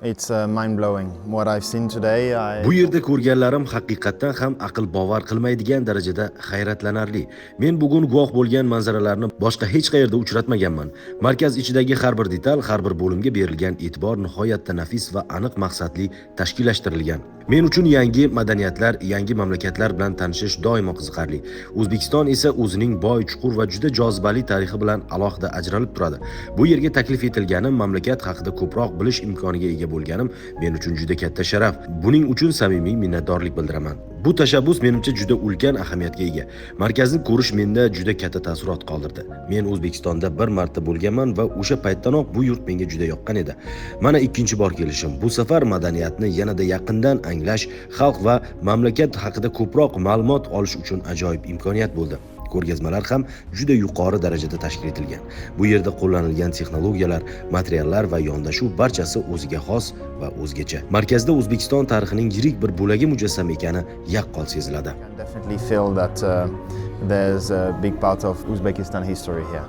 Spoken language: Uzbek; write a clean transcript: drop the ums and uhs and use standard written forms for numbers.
It's mind-blowing. What I've seen today, I Bu yerda ko'rganlarim haqiqatdan ham aql bovar qilmaydigan darajada hayratlanarli. Men bugun guvoh bo'lgan manzaralarni boshqa hech qayerda uchratmaganman. Markaz ichidagi har bir detal, har bir bo'limga berilgan e'tibor nihoyatda nafis va aniq maqsadli tashkillashtirilgan. Men uchun yangi madaniyatlar, yangi mamlakatlar bilan tanishish doimo qiziqarli. O'zbekiston esa o'zining boy, chuqur va juda jozibali tarixi bilan alohida ajralib turadi. Bu yerga taklif etilganim, mamlakat haqida ko'proq bilish imkoniga ega bo'lganim men uchun juda katta sharaf. Buning uchun samimiy minnatdorlik bildiraman. Bu tashabbus menimcha juda ulkan ahamiyatga ega. Markazni ko'rish menda juda katta taassurot qoldirdi. Men O'zbekistonda bir marta bo'lganman va o'sha paytdanoq bu yurt menga juda yoqqan edi. Mana ikkinchi bor kelishim. Bu safar madaniyatni yanada yaqindan anglash, xalq va mamlakat haqida ko'proq ma'lumot olish uchun ajoyib imkoniyat bo'ldi. Ko'rgazmalar ham juda yuqori darajada tashkil etilgan. Bu yerda qo'llanilgan texnologiyalar, materiallar va yondashuv barchasi o'ziga xos va o'zgacha. Markazda O'zbekiston tarixining yirik bir bo'lagi mujassam ekani yaqqol seziladi. Can definitely feel that there's a big part of Uzbekistan history here.